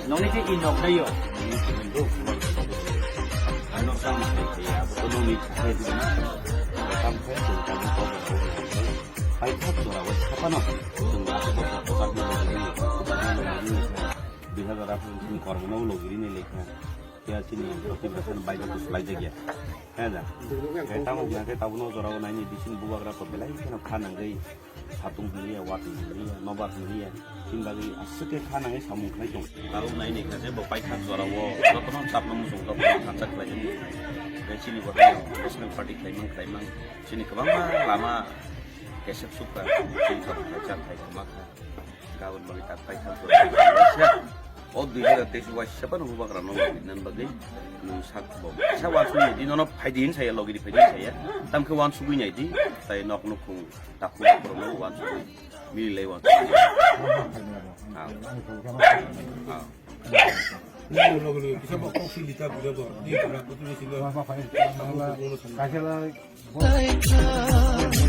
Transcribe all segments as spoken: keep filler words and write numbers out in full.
Nongni khe i nok dai yo. Ano tamo khe ya, bo to nongni khe di na. Tam khe, tam khe, tam khe. Paithak jora o sapa no. Chwng abo bo sa, bo sa, bo sa, bo sa. Dui hazar atharo ni kormo no logi ri ni lekha. Khe chini proti bwsano baidor bwswlai jakya. He da. Khe tamo wngkha khe tabukno jorao naini bising bubagra to belai kheno kha nangwi satung hinliya, watwi hinliya, nobar hinliya. Chini bagwi aswk khe kha nangwi samung khlai tong. Tabuk naini kha je bo paithak jorao jotono chapno muchung jotono thansa khlai jani. Khe chini bo national party khlaimang khlaimang. Chini kwbangma lama kesep sukha. Chini jotono khlai chak khlai kwma kha. Gabon bagwi tak paithak jorao. O dui hazar teis waisa phano bubagra no nan bagwi nwng sak bo. Sa wansugwi di nono phaidi hin saya logi di phaidi hin saya. Tamkhe wansugwi nai di tai nok nukhung takhuk borok no wansugwi mili lai wansugwi. Ah. Ah.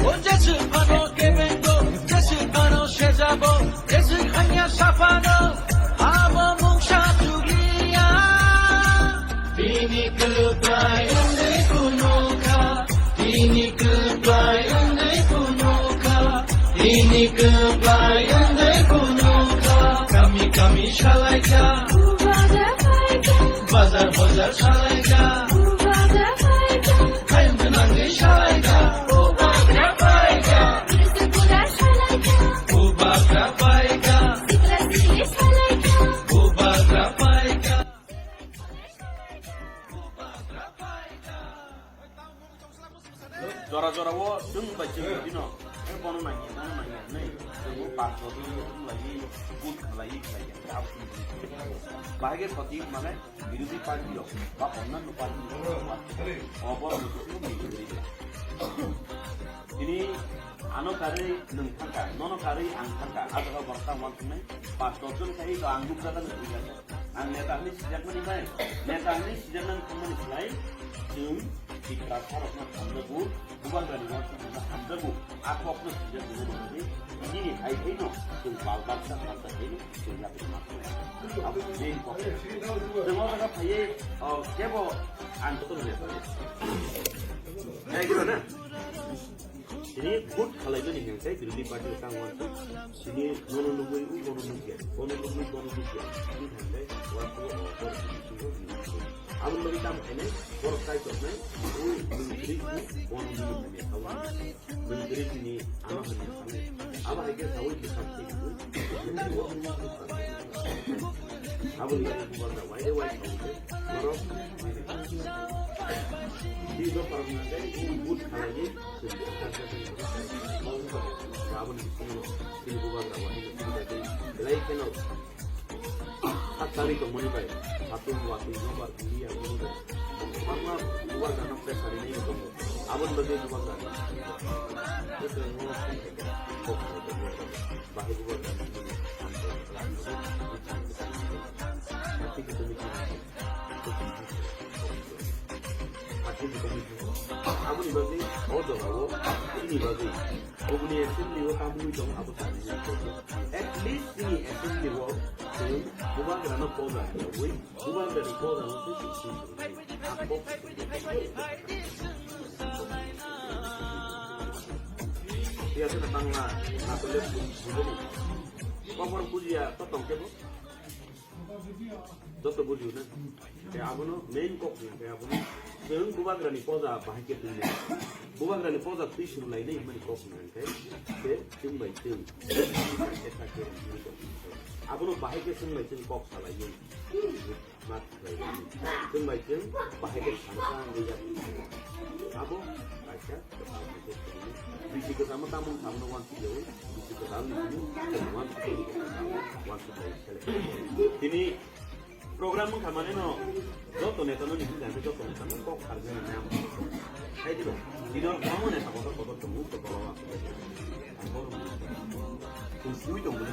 O jesu phano kebengo, jesu phano sejabo, jesu hanya sapano, abo mungsa tuliya. Bini kwbai wngwi kuno kha, bini kwbai wngwi kuno kha, bini kwbai wngwi kuno kha. Kami kami salaikha, bazar bazar salaikha. Kayang kenangwi salaikha. Bubagra paikha. Bubagra paikha. Bubagra paikha. Jora jora o chwng bai chwng bino. Bono nangya, bono nangya. Nei, chwng o pas rok lai, good khlai, khlai. Bahai khe soti mane. Birodhi party rok ba onnanno party rok ba oborok no tini. Tini ano karwi nwng thangkha, nono karwi ang thangkha, a jaga borok tang uansuknai pas dos jon khai to ang nukjagano thwikha. Ang neta hwnwi sijakmani bai, neta hwnwi sijaknani thangmani slai chwng Tiprasa rokno hamjago, Bubagrani uansukmano hamjago, a kokno sijak rwna bagwi nini hai khaino chwng bal baksa hamjakhaino. Abo main kok. Temo daga phaiye, o, kebo ang to ne. Hai gura na. Ini good khalai ni hingkai, birodhi party tang wan tu. Ini nono nugui u, bono nugui, bono nugui, bono nugui. Ini hingkai, wan tu, o, bono nugui. Abo lagi tam ini, bono kai tu nai, u, nugui, bono nugui. Nwng kwrwi tini ano hwnwi sano. Abo hai khe saui bwsang tei kwrwi. Aboni bagwi bubagra waide wai saui khe norok tini dophar wngna tei bini but khalaiwi chwng bwsang khe tei aboni bisingo tini bubagra waide tini belai kheno Sak tangwi tongmani bai, satung watwi nobar tini ang tongo. Kwbangma bubagrano pressure rinai tongo. Aboni bagwi bubagrano. Bahai bubagrano. Aboni bagwi o jagao chini bagwi Oboni assembly o tamungwi tong abo sani. At least chini assembly o chwng bubagrano poja rwui, bubagrani poja no se sisi rwui. Ang kok. Iya se tangla, atole bujoni. Kokor bujiya to tongkhe bo. Joto bujiyo na? Khe abono main kok hwnka khe abono chwng bubagrani poja bahai khe twi ya. Bubagrani poja twi suru lainai hwnmani kok hwnka khe khe chwng bai chwng. Abono bahai khe chwng bai chwng kok salainai. Ma khlai lainai. Chwng bai chwng bahai khe thangsa wngwi ya. Abo kaisa Bisi kwchama tamung samano wansukjaui, bisi kwcham ni simi wansukjaui, wansukjai sele. Tini Program wngkha mane no, joto neta no ni hinda, joto neta no kok kharjana nang. Hai diba, dino kwbangma neta kotor kotor tongo, to kotor. Kusui tongo.